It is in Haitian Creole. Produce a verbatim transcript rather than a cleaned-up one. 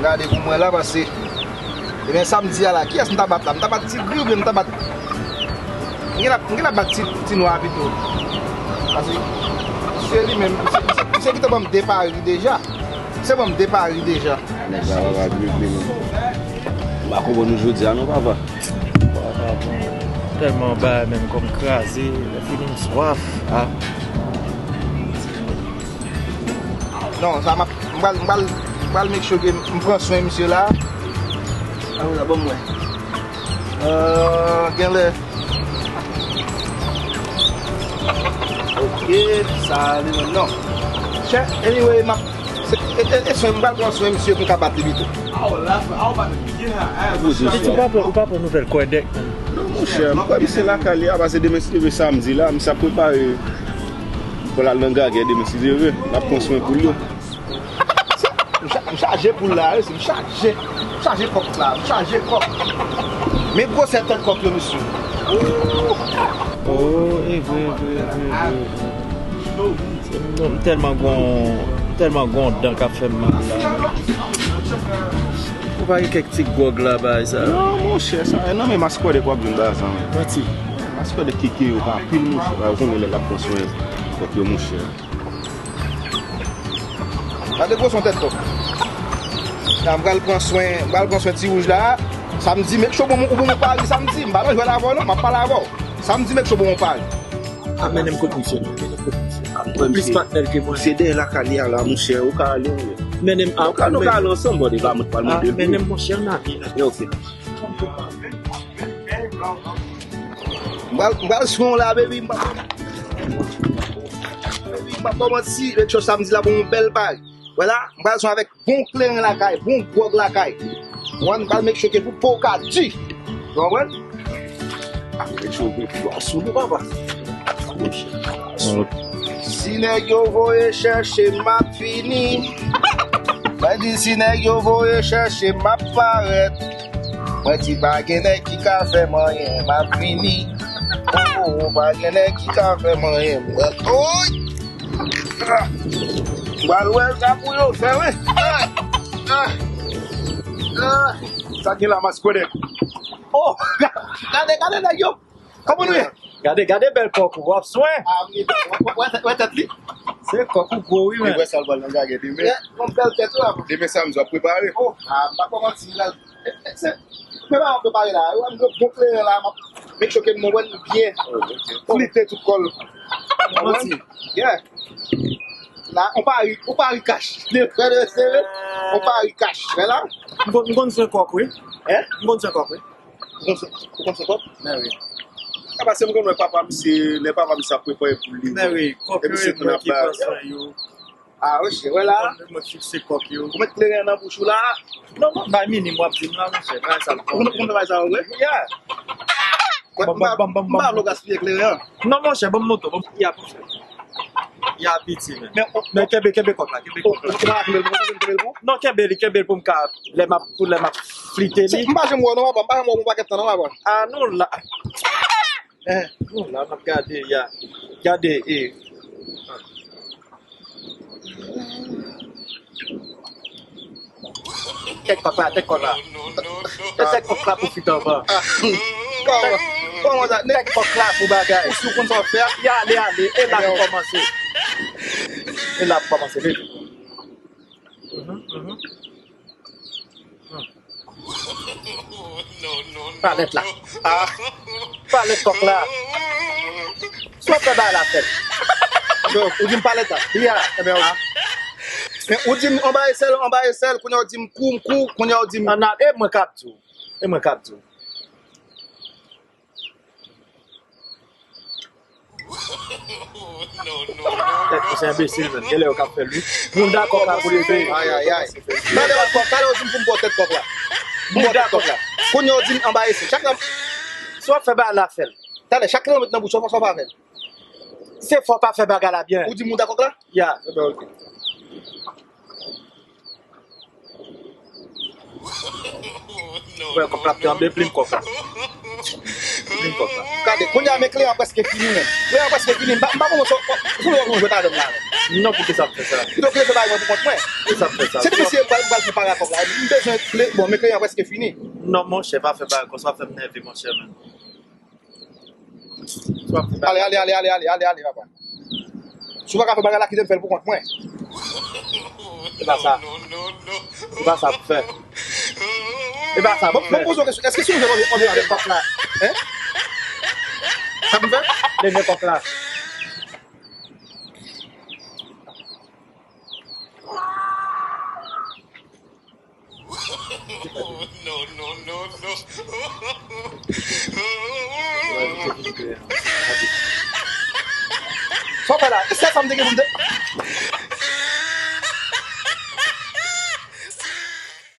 Gade pou mwen la, paske, ebyen, samdi a la, kiyès m ta bat la? M ta bat Ti Gri oubyen m ta bat, m gen la, m gen la bat Ti, Ti Nwa pito. Paske se li menm, se, se, se ki te ban m de pari deja. Se ban m de pari deja. Nèg la, papa, vle vle, men. M pa konprann nou jodi a, non, papa. Tèlman bagay menm kò m kraze, lè fini m swaf. Ah. Non, sa m ap, m pral, m pral, m pral make sure ke m pran swen misye la. Ah, wi, la, ban m wè. Euh, genlè. Ok, sa li menm non. Chè, anyway, m ap, se, e, e, e swen, m pral pran swen misye pou m ka bat li pito. Piti, ou pa pran, ou pa pran nouvèl kòdèk, man. Non, monchè, m kwè misye lakay li a, paske demen si Dye vle samdi la, misye ap prepare pou l al nan gagè demen si Dye vle. L ap pran swen poul yo. M cha-, m chaje poul la, wi, m chaje, m chaje kòk la, m chaje kòk. Men gwosè tèt kòk yo, mesye. Oh, e vre, e vre, e vre, e vre. M tèlman gon, m tèlman gon dan k ap fè m mal la. Ou pa gen kèk ti gwòg la, bagay sa? Non, monchè, sa, e nan men Mascodec w ap jwenn bagay sa, men. Manti. Mascodec keke yo pa anpil, monchè. Ou konnen lè l ap pran swen kòk yo, monchè. Gade gwosè yon tèt kòk. La, m pral pran swen, m pral pran swen Ti Wouj la. Samdi, make sure bon, ou bon, bon pari samdi. M pa nan jwèt avè w non, m ap pale avè w. Samdi, make sure bon, bon pari. A, mennen m kot misye, mennen m kot misye. Plis patnè l ke mwen. Se dèyè lakay li a la, monchè, ou ka ale, wi. Mennen m, a, nou ka ale ansanm, bò, depi la mwen pral mande l. Mennen m, monchè, n ale. Ok. M pral, m pral swen w la, baby. M pral, baby, m pral ba w manti. Lòt jou samdi la, bon, yon bèl pari. Wè la, m pral swen avèk bon kleren lakay, bon gwòg lakay. Ou konprann? M pral make sure ke pou po w ka di. Ou konprann? Ap make sure ke pou w sou nou, papa. Si nèg yo voye chèche m, m ap vini. Mwen di si nèg yo voye chèche m, m ap parèt. Mwen di pa gen nèg ki ka fè m anyen, m ap vini. Oh, oh, oh, pa gen nèg ki ka fè m anyen, m pral, oy! Ah! M pral wè sa pou yo fè, wi. Ah! Ah! Ah! Sa gen la, Mascodec? Oh! Gade, gade nèg yo! Kòman nou ye? Gade, gade bèl kòk ou, w ap swen. Ah, wi. Wè, wè, wè tèt li? Se kòk ou gwo, wi, men. Li wè sa l pral nan gagè demen. Yon bèl tèt, wi. Demen samdi, w ap prepare. Oh, ah, m pa ba w manti, la. E, e, se, prepare, m prepare la. Wè m bon kleren la, m ap make sure ke m wè l byen. Oh, ok. Flite tout kò l. Manti. Yeah. La, on pari, on pari kach. On pari kach. Wè la. M konn, m konn swen kòk, wi. Hein? M konn swen kòk, wi. Ou konn se, ou konn se kòk? Men wi. E paske m konn wè papa misye, lè papa misye ap prepare pou li. Men wi, kòk yo e mwen ki pran swen yo. Ah, monchè, wè la. Mwen, mwen fikse kòk yo. Ou met kleren nan bouch ou la. Non, non, bay minim w ap di m la, monchè. Bagay sa l. Ou konn, ou konn bagay sa yo vre? Yeah. Mwen, m pa, m pa vle w gaspiye kleren an. Non, monchè, ban m moto, ban m, y a pou fè. Y a piti, men. Men, men kenbe, kenbe kòk la, kenbe kòk la. Ou pa kenbe l pou, ou kenbe l pou? Non, kenbe li, kenbe l pou m ka, lè m ap, pou lè m ap flite li. M pa janm wè w non, papa, m pa janm wè w pou pakèt tan non, papa. Ah, nou la. Eh, nou la, n ap gade, y a, gade, e. Tèt kòk la, tèt kòk la. Tèt, tèt kòk la pwofite anba. Kòman, kòman sa? Tèt kòk la pou bagay. Ou si w konn sa w ap fè a? Y ale, ale. E la pou kòmanse. E la pou kòmanse, baby. Mhm, mhm. Hmm. Palèt la. Ah. Palèt kòk la. Sa w ap fè bagay la fèt. Donk, ou di m palèt la. Ya. Ebyen, ah. Men ou di m anba esèl, anba esèl, kounye a w di m kou, m kou, kounye a w di m. Ann al, e mwen k ap di w. E mwen k ap di w. Tèt ou se enbesil, menm. Genlè yo k ap fè l, wi. Moun dakò ka pou leve. Ay, ay, ay. Talè w ap, talè w di m pou m bò tèt kòk la. Pou m bò tèt kòk la. Kounye a w di m anba esèl. Chak lè. Si w ap fè bagay la, fè l. Talè, chak lè w met nan bouch ou, fò w pa fè l. Se fò w pa fè bagay la byen. Ou di moun dakò la? Ya. Ebyen, ok. Wè, kòk la ap tranble, plim kòk la. Plim kòk la. Gade, kounye a, men kleren an prèske fini, menm. Kleren an prèske fini, m pa, m pa konn si w, si w konn jwèt avè m la, menm. Non, poukisa w ap fè sa? Kidonk, leve bay mwen pou kont mwen. Poukisa w ap fè sa? Se depi si pral, pral fè parakòp la. M bezwen kle, bon, men kleyan prèske fini. Non, monchè, pa fè parakòp, sa w ap fè m nève, monchè, menm. Ale, ale, ale, ale, ale, ale, ale, papa. Si w pa ka fè bagay la, kite m fè l pou kont mwen. Se pa sa. Se pa sa pou fè. Se pa sa pou fè. Bon, poze yon kesyon. Èske si nou jwenn yon avèk kòk la? Hein? Sa pou fè? Leve kòk la. Sa w fè la? Se sa m te gen pou m te.